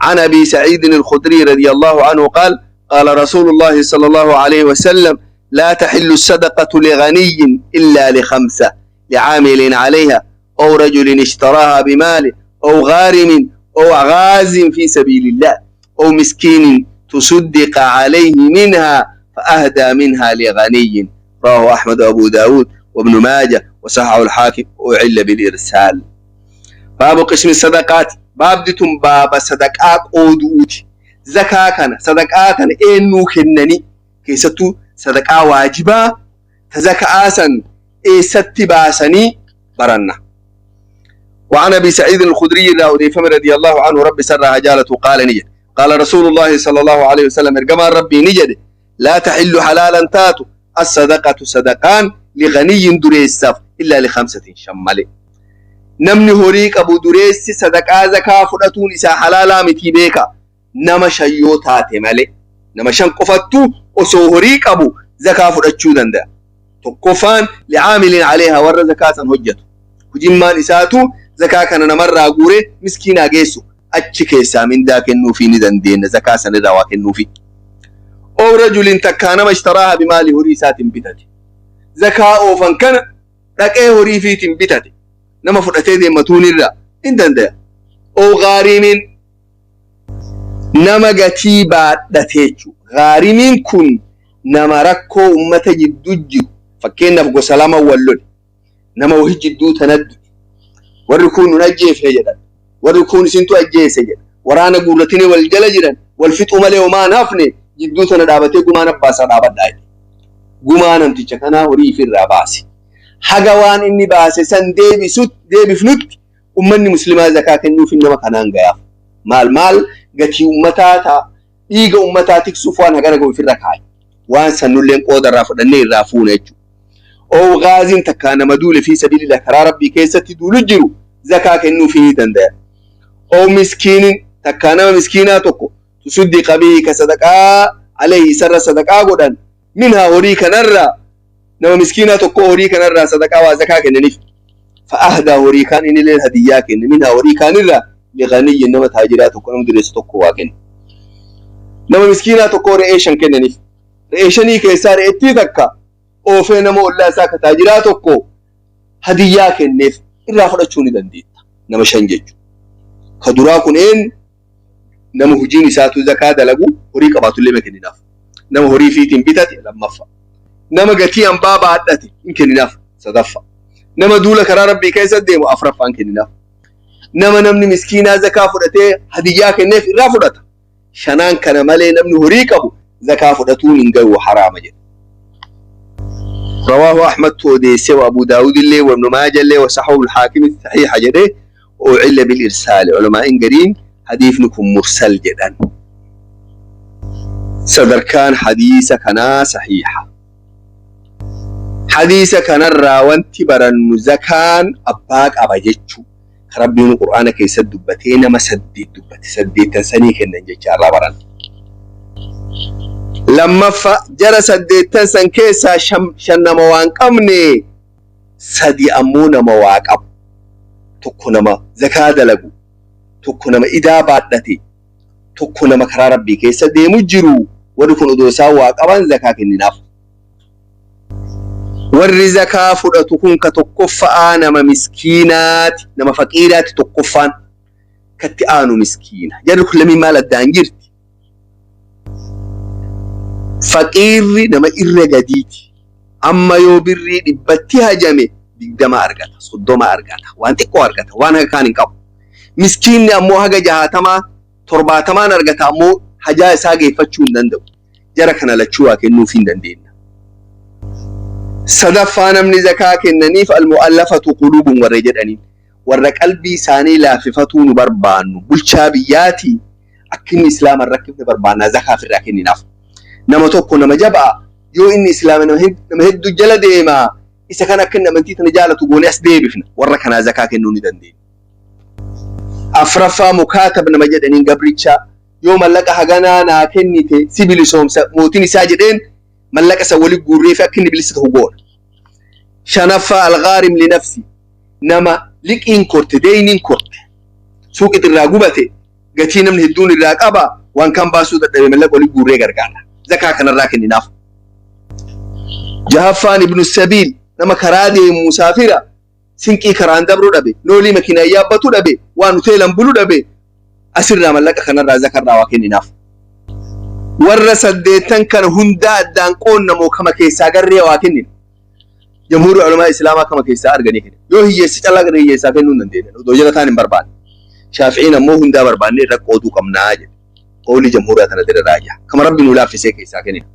عن أبي سعيد الخدري رضي الله عنه قال: قال رسول الله صلى الله عليه وسلم: لا تحل الصدقة لغني إلا لخمسة: لعامل عليها، أو رجل اشتراها بماله، أو غارم، أو غاز في سبيل الله، أو مسكين تصدق عليه منها فأهدى منها لغني. رواه أحمد وأبو داود وابن ماجه وصححه الحاكم وعل بالإرسال. باب قسم الصدقات. باب دتم باب صدقات أودوت زكاة كان صدقات إنو كنني كيستو صدقاء واجبة تزكاة سن إيه باسني برنا. وعن أبي سعيد الخدري رضي الله عنه ربي سر هجالته قال نجد قال رسول الله صلى الله عليه وسلم ارجما ربي نجد: لا تحل حلالا تاتو الصدقة صدقان لغني دريسف إلا لخمسة شمالي. نمني هوريك أبو دريس صدقاء زكاة فرأتون إسا حلالا متي بيكا نما شيو تاتي مالي نما شن قفتو أسو هوريك أبو زكاة فرأتشو دندا تقفان لعامل عليها ور زكاة هجته هجمان إساتو زكاة كان نمر أقوره مسكينة جيسو أتشكيسا من ذاك النوفي ندندين زكاة سندواك النوفي. أو رجل تكان ما اشتراها بمال هريسات بتتي زكاة أوفن كان لك إيه هريفيت بتتي نما فرأتي دي متون الرا إندن ده. أو غارم نما قتيبة دتيجو غارم كن نما ركو أمة جدوجو فكينا بقو سلامة واللول نما وهي جدو تندو وركون نجي في جدا وركون سنتو أجي سجد ورانا قولتني والجلجرا والفتو ملي وما نافني jidduu tana dhaabatee gumaan abbaasaa dhaabadhaa jedhe. Gumaa namticha kanaa horii ifirraa baase. Haga waan inni baase san deebifnutti ummanni muslimaa zakaa kennuuf nama kanaan gayaaf. Maal maal gatii ummataa ta'a dhiiga ummataa tiksuuf waan hagana gahu ifirra kaa'e. Waan san nulleen qooda irraa fudhannee irraa fuuna jechuudha. Oo gaaziin takkaa nama duule fi sabilillah karaa rabbii keessatti duulu jiru zakaa kennuufii ni danda'a. Oo miskiinin takkaa nama miskiinaa tokko تصدق به كصدقاء عليه سر صدقاء قدن منها هوري كنرى نما مسكينة تقو هوري كنرى صدقاء وزكاة كننف فأهدى هوري كان إن للهدية كن منها هوري كنرى لغني نما تاجرات تقو نما درس تقو واكن نما مسكينة تقو رئيشن كننف رئيشني كيسار اتي تكا أوفي نما الله ساك تاجرات تقو هدية كننف إلا فرأتشوني دنديت نما شنجج كدراكن إن nama hujiin isaatu zakaa dalagu horii qabaatullee ma kenninaaf. Nama horii fiitiin bitate lammaffaa. Nama gatii hambaa baadhate hin kenninaaf sadaffaa. Nama duula karaa rabbii keessa deemu afuraffaa hin kenninaaf. Nama namni miskiinaa zakaa fudhatee hadiyyaa kenneef irraa fudhata. Shanaan kana malee namni horii qabu zakaa fudhatuun hin gahu haraama jedha. رواه أحمد توديسي وأبو داود اللي وابن ماجه اللي وصححه الحاكم الصحيح جده وعل بالإرسال علماء قرين حديثكم مرسل جدا. صدر كان حديث كنا صحيحة. حديث كان الراوانتي برن زكان أباك أبجتشو ربي القرآن كي سدبتين ما سديت دبت سديت تنسني كنا نجتش برن لما فجر سديت تنسن كيسا شن موان قمني سدي أمون مواقب تكونما زكاة لقو tokko nama idaa baadhate tokko nama karaa rabbii keessa deemu jiru warri kun odoo isaan waa qaban zakaa kenninaaf. Warri zakaa fudhatu kun ka tokkoffa'aa nama miskiinaati nama faqiiraati tokkoffaan katti aanu miskiina. Jarri kun lamiin maal addaan jirti? Faqiirri nama irra gadiiti. Amma yoo birrii 100 hajame 20 argata 30 argata waan xiqqoo argata waan haga kaan hin qabu. Miskiinni ammoo haga 60 70 argata ammoo hajaa isaa geeffachuu hin danda'u. Jara kana lachuu waa kennuuf hin dandeenya. Sadaffaa namni zakaa kennaniif almu'allafatu quluubuhum warra jedhaniin warra qalbii isaanii laaffifatuu nu barbaannu bulchaa biyyaatii akka inni islaama hin rakkifne barbaannaa zakaa ofirraa kenninaaf. Nama tokko nama jabaa yoo inni islaama nama hedduu jala deemaa isa kana akka inni amantii tana jaalatu goonee as deebifna warra kanaa zakaa kennuu ni dandeenya. Afraffaa mukaatab nama jedhaniin gabricha yoo mallaqa haganaa naa kennite si bilisoomsa mootiin isaa jedheen mallaqa isa wali guurree fi akka inni bilisa ta'u goona. Shanaffaa alghaarim linafsi nama liqiin korte deeyniin korte suuqi irraa gubate Gatii namni hedduun irraa qaba waan kan baasuu dadhabe mallaqa olii guurree gargaara. Zakaa kanarraa kenninaaf. Jahaffaan ibnu sabiil, nama karaa deemu, musaafira, sinqii karaan dabruu dhabe, noolii makiinaa yaabbatu dhabe, waan hoteelan bulu dhabe, asirraa mallaqa kanarraa zakarraa waa kenninaaf. Warra saddeettan kana hundaa addaan qoonnamoo kama keessaa garree waa kennina? Jamhuurri ulamaa islaamaa kama keessaa arganii kenna. Yoo hiyyeessi callaa gara hiyyeessaa kennuu hin dandeenye. Odoo jala taan hin barbaanne. Shaafi'iin ammoo hundaa barbaanne irra qooduu qabnaa jedhe. Qawli jamhuuraa tana dira raajaa. Kama Rabbi nu laaffisee keessaa kennina.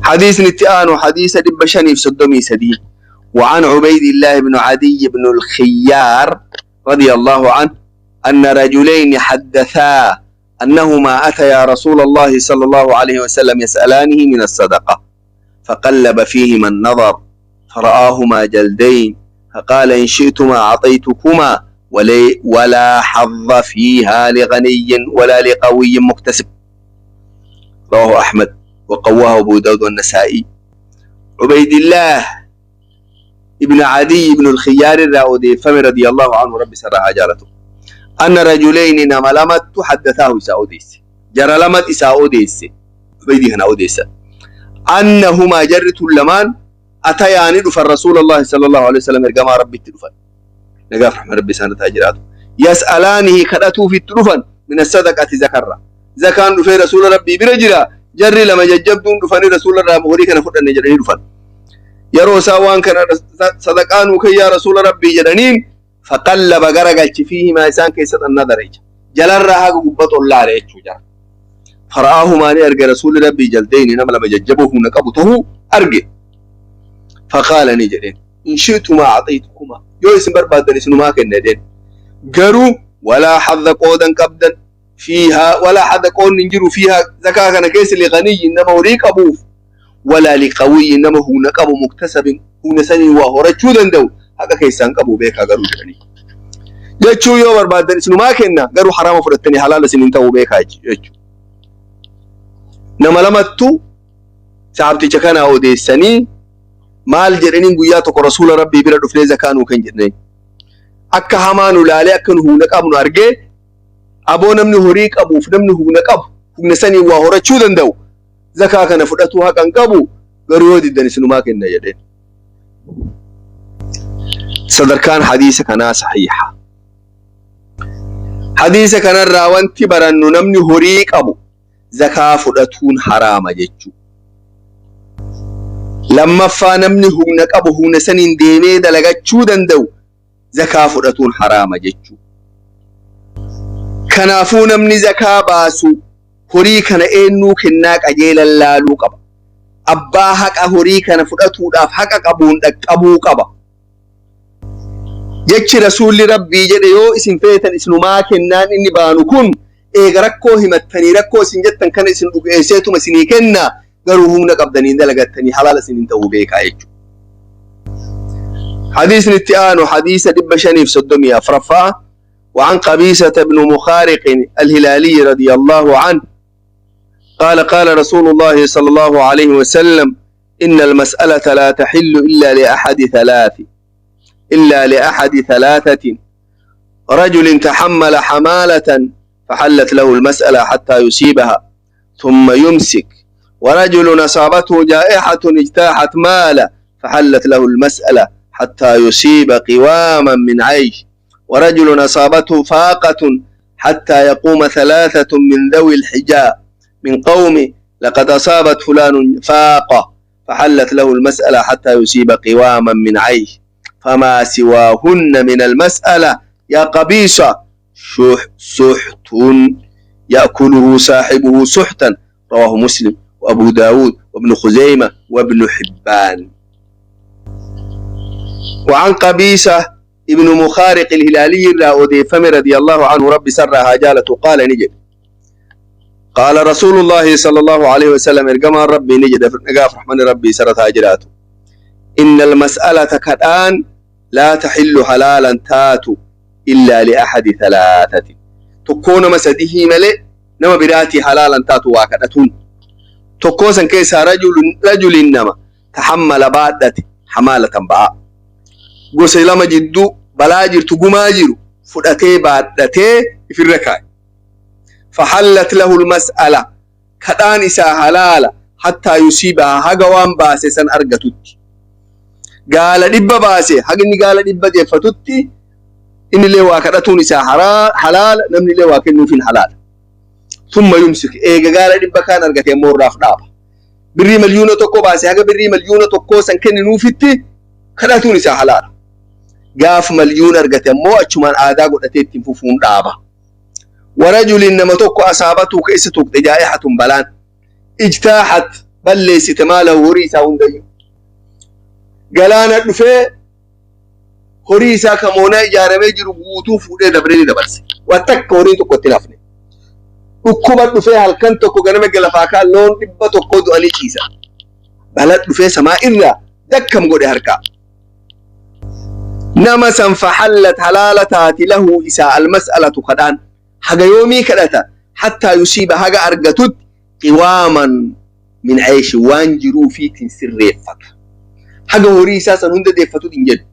Hadiisni itti aanu hadiisa 533. وعن عبيد الله بن عدي بن الخيار رضي الله عنه أن رجلين حدثا أنهما أتيا رسول الله صلى الله عليه وسلم يسألانه من الصدقة، فقلب فيهما النظر فرآهما جلدين، فقال: إن شئتما أعطيتكما، ولا حظ فيها لغني ولا لقوي مكتسب. رواه أحمد وقواه أبو داود والنسائي. عبيد الله ابن عدي بن الخيار الراودي فم رضي الله عنه، ربي سرها جالته، أن رجلين نما لمت حدثاه إسا أوديس، جرى لمت إسا أوديس، عبيدي هنا أوديس، أنهما جرت اللمان أتياني دفن رسول الله صلى الله عليه وسلم، إرقما ربي تدفن نقاف رحمة ربي سنة تاجراته، يسألانه كدأتو في التدفن من الصدقة زكرة زكان دفن رسول ربي برجلا. جري لما ججبتون دفن رسول الله مغري كان فرد نجري دفن yeroo isaan waan kana sadaqaa nuu kayyaa rasuula rabbii jedhaniin, faqallaba garagalchi fiihimaa isaan keessatti annadara ija jalarraa haga gubbatu ollaale jechuu jara. Fara'aahumaa ni arge rasuulli rabbii jaldeyni, nama lama jajjaboo humna qabu tahuu arge. Faqaala ni jedheen: in shi'tumaa axaytukumaa, yoo isin barbaaddan isinumaa kenna jedheen, garuu walaa hadda qoodan qabdan fiihaa, walaa hadda qoonni hin jiru, fiihaa zakaa kana keessa, liqaniyyin nama horii qabuuf, walaa liqawiyyin nama humna qabu, muktasabin humna sanii waa horachuu danda'u haqa keessaan qabu beekaa garuu jedhanii. Jechuu yoo barbaaddan isinumaa kenna, garuu haraama fudhattanii halaala isiniin ta'uu beekaa jechuu. Nama lamattu saabticha kanaa odeessanii maal jedhaniin? Guyyaa tokko rasuula rabbii bira dhufnee zakaa nuu kan jedhanii akka hamaa nu laalee akka nu humna qabnu argee, aboo namni horii qabuuf namni humna qabu humna sanii waa horachuu danda'u zakaa kana fudhatuu haqan qabu, garuu yoo diddan isinumaa kenna jedheen. Sadarkaan hadiisa kanaa sahiiha. Hadiisa kanarraa wanti barannu namni horii qabu zakaa fudhatuun haraama jechuu. Lammaffaa, namni humna qabu humna saniin deemee dalagachuu danda'u zakaa fudhatuun haraama jechuu. Kanaafuu namni zakaa baasu horii kana eenyuu kennaa qajeelan laaluu qaba. Abbaa haqa horii kana fudhatuudhaaf haqa qabuun dhaqqabuu qaba. Jechi rasuulli rabbii jedhe yoo isin feetan isinumaa kennaan inni baanu kun eega rakkoo himattanii rakkoo isin jettan kana isin dhugeesseetuma isinii kenna, garuu humna qabdanii dalagattanii halaala isiniin ta'uu beekaa jechuudha. Hadiisni itti aanu hadiisa 534. وعن قبيسة بن مخارق الهلالي رضي الله عنه قال: قال رسول الله صلى الله عليه وسلم: إن المسألة لا تحل إلا لأحد ثلاثة: رجل تحمل حمالة فحلت له المسألة حتى يصيبها ثم يمسك، ورجل أصابته جائحة اجتاحت ماله فحلت له المسألة حتى يصيب قواما من عيش، ورجل أصابته فاقة حتى يقوم ثلاثة من ذوي الحجاء من قومه لقد أصابت فلان فاقة فحلت له المسألة حتى يصيب قواما من عيش، فما سواهن من المسألة يا قبيصة شح سحت يأكله صاحبه سحتا. رواه مسلم وأبو داود وابن خزيمة وابن حبان. وعن قبيصة ابن مخارق الهلالي الراودي رضي الله عنه، ربي سرها جالته، قال نجد قال رسول الله صلى الله عليه وسلم، إرقما ربي نجد نقاف رحمن ربي سرتها جلاته: إن المسألة كالآن لا تحل حلالا تاتو إلا لأحد ثلاثة، تكون مسده ملئ نما براتي حلالا تاتو واكدتون. تكوسا كيسا رجل نما تحمل بعدت حمالة باء gosa lama jidduu balaa jirtu gumaa jiru fudhatee baadhatee ifirra kaa'e. Fahallat lahu lmas'ala, kadhaan isaa halaala, hattaa yusiibaha, haga waan baase san argatutti. Gaala 100 baase, haga inni gaala 100 deeffatutti innillee waa kadhatuun isaa halaala, namnillee waa kennuufin halaala. Thumma yumsik, eega gaala 100 kaan argate ammoo irraaf dhaaba. Birrii 1,000,000 baase, haga birrii 1,000,000 san kenninuufitti kadhatuun isaa halaala. Gaaf 1,000,000 argate ammoo achumaan aadaa godhatee ittiin fufuun dhaaba. Warajulin, nama tokko, asaabatuu, ka isa tuqxe, jaa'ihatun, balaan, ijtaahat, balleessite, maalahu, horii isaa hundayyuu. Galaana dhufee horii isaa ka moonaa ijaaramee jiru guutuu fuudhee dabree ni dabarse. Waa takka horiin tokko itti hafne. Dhukkuba dhufee halkan tokko ganama galafaa kaan loon 100 du'anii ciisan. Bala dhufee samaa irraa dakkam godhe harkaa. Nama san fahallat, halaala taati, lahu, isaa, almas'alatu, kadhaan. Haga yoomii kadhata? Hattaa yusiiba, haga argatutti, qiwaaman min ceeshi, waan jiruu fiitiin sirreeffatu. Haga horii isaa san hunda deeffatu hin jedhu.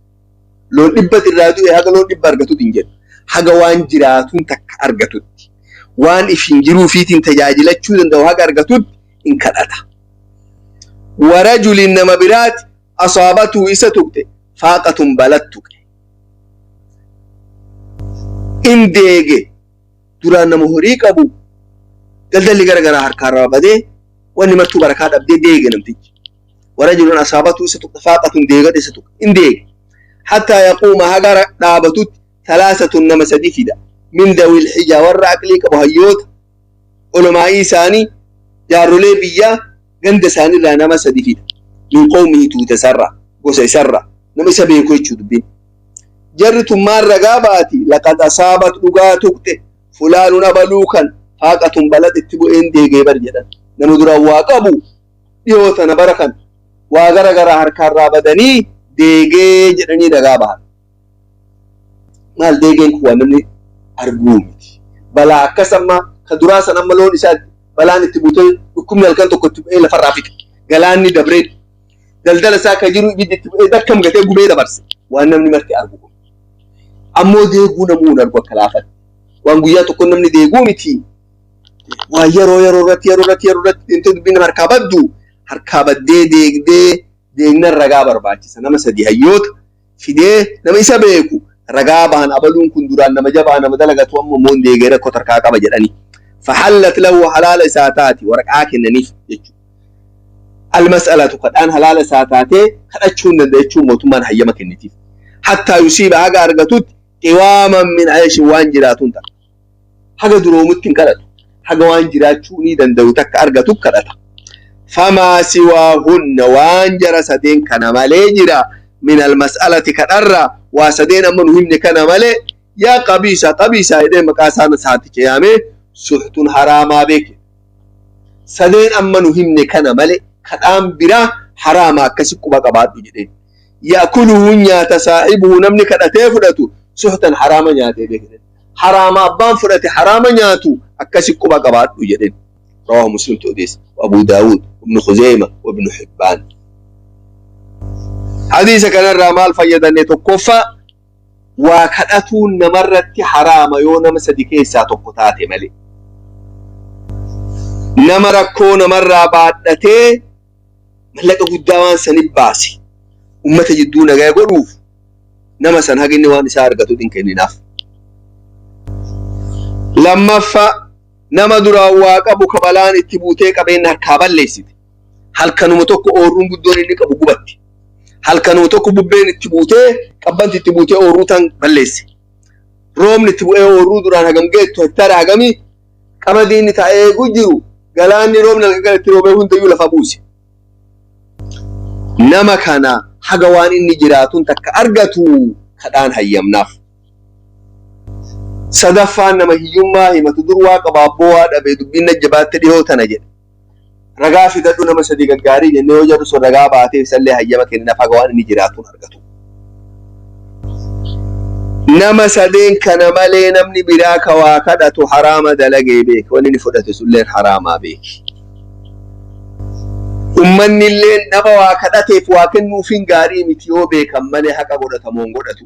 Loon 100 irraa du'e, haga loon 100 argatutti hin jedhu. Haga waan jiraatuun takka argatutti. Waan ifin jiruu fiitiin tajaajilachuu danda'u haga argatutti in kadhata. Warajulin, nama biraati, asaabatuu, isa tuqxe, faaqatun, balat tuqe. In deege. Duraan nama horii qabu, daldalli gara garaa harkaarraa badee, wanni martuu barakaa dhabdee deege namtichi. Warajulun asaabatuu, isa tuqxe, faaqatun, deegadha isa tuqe. In deege. Hattaa yaquuma, haga dhaabatutti, talaasatun, nama sadi fida. Min dawil hijaa, warra aqlii qabu, hayyoota olomaa'ii isaanii, jaarrolee biyyaa ganda isaaniirraa nama sadi fida. Min qawmihi, tuuta isarraa, gosa isarraa, nama isa beeku jechuu dubbiin. Jarri tun maal ragaa baati? Laqad asaabat, dhugaa tuqxe, fulaanun, abaluu kan, faaqatun, balad itti bu'een deegee bar jedhan. Nama duraan waa qabu dhiyoo tana bara kan waa gara garaa harkaarraa badanii deegee jedhanii ragaa bahan. Maal deegeen kun waan namni arguu miti. Balaa akkas amma ka duraa san amma loon isaa balaan itti buutee, dhukkubni halkan tokko itti bu'ee lafarraa fixe. Galaanni dabree daldala isaa ka jiru ibiddi itti bu'ee dakkam gatee gubee dabarse. Waan namni marti argu kun. Ammoo deeguu namuu hin argu akka laafatti. Waan guyyaa tokko namni deeguu miti. Waan yeroo yeroo irratti yeroo irratti yeroo irratti deemtee dubbiin nama harkaa baddu, harkaa baddee deegdee deegnan ragaa barbaachisa. Nama sadi hayyoota fidee, nama isa beeku, ragaa bahan, abaluun kun duraan nama jabaa, nama dalagatu, amma immoo hin deegee rakkoo harkaa qaba jedhanii. Fahallat lahu, halaala isaa taati, waraqaa kennaniif jechuudha. Almas'alatu, kadhaan halaala isaa taatee kadhachuu hin danda'a jechuun mootummaan hayyama kennitiif. Hattaa yusiiba, haga argatutti, qiwaaman min ceeshin, waan jiraatuun takka. Haga duroomutti hin kadhatu. Haga waan jiraachuu ni danda'u takka argatu kadhata. Famaa siwaahunna, waan jara sadeen kana malee jira, min almas'alati, kadharra waa sadeen amma nu himne kana malee, yaa qabiisa qabiisa jedhee maqaa isaan saaticha yaamee, suhtun, haraamaa beeke. Sadeen amma nu himne kana malee kadhaan biraa haraama, akkasi quba qabaadhu jedheen. Ya'kuluhu, nyaata, saahibuhu, namni kadhatee fudhatu, suhtan, haraama nyaatee beeke. Haraama abbaan fudhate haraama nyaatu, akkasi quba qabaadhu jedheen. رواه مسلم تؤديس وأبو داود وابن خزيمة وابن حبان. حديث كان الرمال فيدني تكفى وكدتون نمرت حرام yoo nama sadi keessaa tokko taate malee. Nama rakkoo namarraa baadhatee mallaqa guddaa waan sanif baase ummata jidduu nagaa godhuuf, nama san haga inni waan isaa argatu hin kenninaaf. Lammaffaa, nama duraan waa qabu ka balaan itti buutee qabeenya harkaa balleessite. Halkanuma tokko ooyruun guddoon inni qabu gubatti. Halkanuma tokko bubbeen itti buutee, qabbanti itti buutee ooyruu tan balleesse. Roobni itti bu'ee ooyruu duraan hagam geettu, hektaara hagamii qamadii inni taa'ee eeguu jiru, galaanni roobni halkan kan itti roobee hundayyuu lafa buuse. Nama kana haga waan inni jiraatuun takka argatu kadhaan hayyamnaaf. Sadaffaan, nama hiyyummaa himatu, dur waa qaba abboo waa dhabe, dubbiin jabaatte dhiyoo tana jedhe. Ragaa fidadhu nama sadi gaggaarii jennee yoo jedhu, sun ragaa baatee isallee hayyama kenninaaf haga waan inni jiraatuun argatu. Nama sadeen kana malee namni biraa ka waa kadhatu haraama dalagee beeke, wanni inni fudhate sunilleen haraamaa beeki. Ummanni illee nama waa kadhateef waa kennuufin gaarii miti yoo beekan malee, haqa godhatamoo hin godhatu.